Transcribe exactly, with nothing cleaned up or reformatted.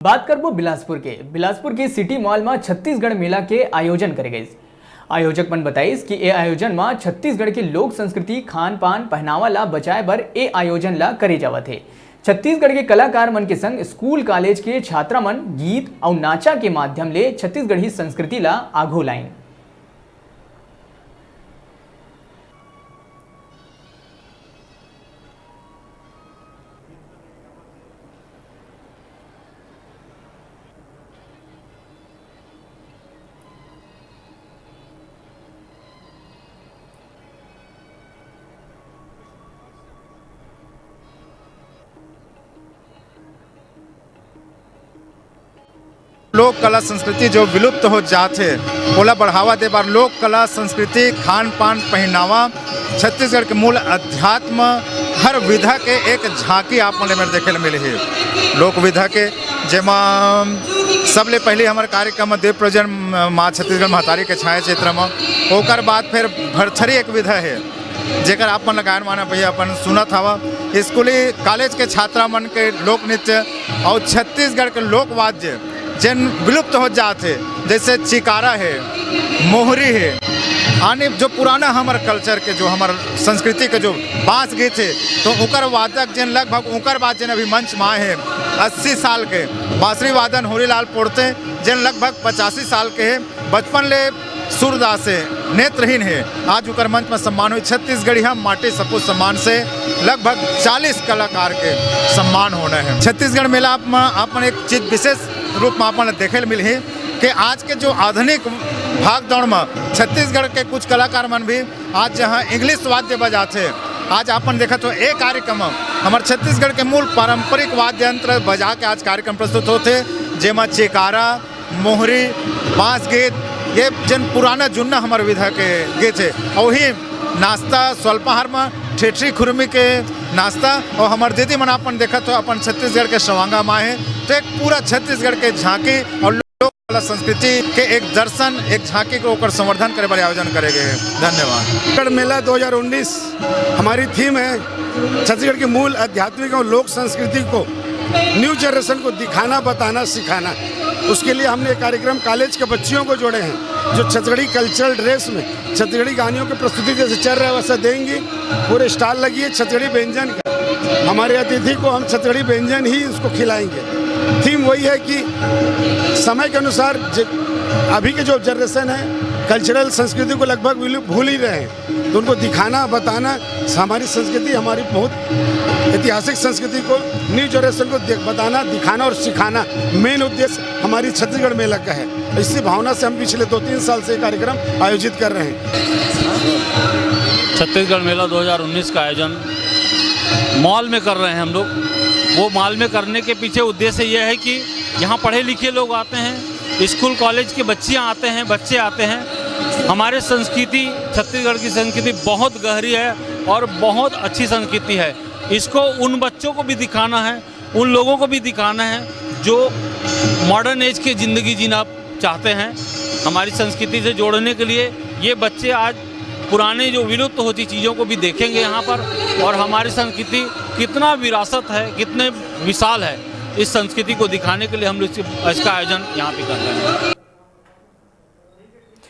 बात करबो बिलासपुर के। बिलासपुर के सिटी मॉल म छत्तीसगढ़ मेला के आयोजन करे गइस। आयोजक मन बताइस कि ए आयोजन म छत्तीसगढ़ के लोक संस्कृति, खान पान, पहनावा ला बचाए बर ए आयोजन ला करे जावत हे। छत्तीसगढ़ के कलाकार मन के संग स्कूल कॉलेज के छात्रा मन गीत अउ नाचा के माध्यम ले छत्तीसगढ़ी संस्कृति ला आघू लाइन। लोक कला संस्कृति जो विलुप्त हो जात हे, ओला बढ़ावा दे बर लोक कला संस्कृति, खान पान, पहिनावा, छत्तीसगढ़ के मूल अध्यात्म, हर विधा के एक झांकी आप मन ल एमेर देखे ल मिलही। लोक विधा के, जेमा सबले पहिली हमर कार्यक्रम म दीप प्रज्वलन माँ छत्तीसगढ़ महतारी के छाया चित्र म, ओकर बाद फिर भरथरी एक विधा हे, जेकर आप मन ल गायन माने भैया अपन सुनत हवा। स्कूली कॉलेज के छात्रा मन के लोक नृत्य अउ छत्तीसगढ़ के लोक वाद्य जेन विलुप्त हो जात हे, जैसे चिकारा हे, मोहरी हे, यानी जो पुराना हमर कल्चर के, जो हमर संस्कृति के जो बांस गीत हे, तो ओकर वादक जेन लगभग ओकर बाद जेन अभी मंच में आए हे अस्सी साल के, बांसुरी वादन होरीलाल पोड़ते जेन लगभग पचासी साल के हे, बचपन ले सूरदास हे, नेत्रहीन हे। आज ओकर मंच में सम्मान हुई, छत्तीसगढ़िया माटी सपूत सम्मान से लगभग चालीस कलाकार के सम्मान होना हे। छत्तीसगढ़ मेला आप में आप मन एक चीज विशेष रूप में आप मन देखे ल मिलही कि आज के जो आधुनिक भागदौड़ में छत्तीसगढ़ के कुछ कलाकार मन भी आज जहां इंग्लिश वाद्य बजाथे, आज आप मन देखत हो ए कार्यक्रम हमर छत्तीसगढ़ के मूल पारंपरिक वाद्य यंत्र बजा के आज कार्यक्रम प्रस्तुत होथे, जेमा चिकारा, मोहरी, बांस गीत, ये जन पुराना जुन्ना हमर विधा के गीत हे। अउ वही नाश्ता स्वल्पाहार में ठेठरी खुरमी के नाश्ता, अउ हमर दीदी मन अपन देखत हो अपन छत्तीसगढ़ के सवांगा माँ हे, तो एक पूरा छत्तीसगढ़ के झांकी अउ लोक कला संस्कृति के एक दर्शन, एक झांकी को ओकर संवर्धन करे बर आयोजन करे गए हे। धन्यवाद। छत्तीसगढ़ मेला दो हज़ार उन्नीस हमारी थीम है छत्तीसगढ़ की मूल आध्यात्मिक और लोक संस्कृति को न्यू जनरेशन को दिखाना, बताना, सिखाना। उसके लिए हमने एक कार्यक्रम कॉलेज के बच्चियों को जोड़े हैं, जो छत्तीसगढ़ी कल्चरल ड्रेस में छत्तीसगढ़ी गानियों की प्रस्तुति जैसे चल रहा है वैसा देंगी। पूरे स्टॉल लगी है छत्तीसगढ़ी व्यंजन का। हमारे अतिथि को हम छत्तीसगढ़ी व्यंजन ही उसको खिलाएंगे। थीम वही है कि समय के अनुसार जि-, अभी के जो जनरेशन है कल्चरल संस्कृति को लगभग विलु-, भूल ही रहे हैं, तो उनको दिखाना, बताना, हमारी संस्कृति, हमारी बहुत ऐतिहासिक संस्कृति को न्यू जनरेशन को दि-, बताना, दिखाना और सिखाना मेन उद्देश्य हमारी छत्तीसगढ़ मेला का है। इसी भावना से हम पिछले दो तीन साल से ये कार्यक्रम आयोजित कर रहे हैं। छत्तीसगढ़ मेला दो हज़ार उन्नीस का आयोजन मॉल में कर रहे हैं हम लोग। वो मॉल में करने के पीछे उद्देश्य यह है कि यहाँ पढ़े लिखे लोग आते हैं, स्कूल कॉलेज के बच्चियाँ आते हैं, बच्चे आते हैं। हमारे संस्कृति, छत्तीसगढ़ की संस्कृति बहुत गहरी है और बहुत अच्छी संस्कृति है। इसको उन बच्चों को भी दिखाना है, उन लोगों को भी दिखाना है जो मॉडर्न एज की ज़िंदगी जीना चाहते हैं। हमारी संस्कृति से जोड़ने के लिए ये बच्चे आज पुराने जो विलुप्त होती चीज़ों को भी देखेंगे यहाँ पर, और हमारी संस्कृति कितना विरासत है, कितने विशाल है, इस संस्कृति को दिखाने के लिए हम लोग इस-, इसका आयोजन यहाँ पे कर रहे हैं।